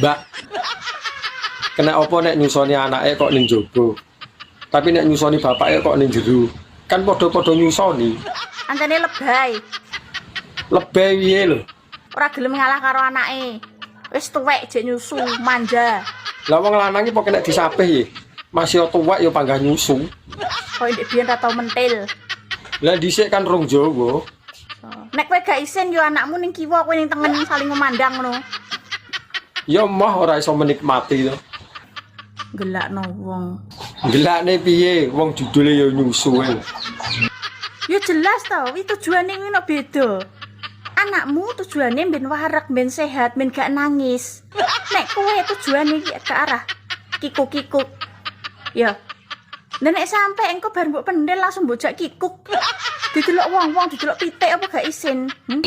Mbak, kena apa nek nyusoni anake kok ning jaba? Tapi nek nyusoni bapake kok ning jero? Kan padha-padha nyusoni. Ancene lebay. Lebay piye lho? Ora gelem ngalah karo anake. Wis tuwek jek nyusu, manja. Lah, wong lanang iki pokoke nek disapih iki masih tuwek ya panggah nyusu. Koyo ndek biyen ra tau mentil. Lah, dhisik kan rong Jawa. Nek kowe gak isin yo anakmu ning kiwa, kowe ning tengen, saling memandang ngono. Ya moh, ora iso menikmati to. Gelakno wong. Gelakne piye? Wong judule ya nyusu e. Ya jelas tau, iki tujuane kuwi no beda. Anakmu tujuane ben wareg, ben sehat, ben gak nangis. Nek kowe tujuane iki ke arah kikuk-kikuk. Ya. Dan nek sampe engko bar mbok pendel langsung mbok jak kikuk. Didelok wong-wong, didelok pitik, apa gak isin? Hmm?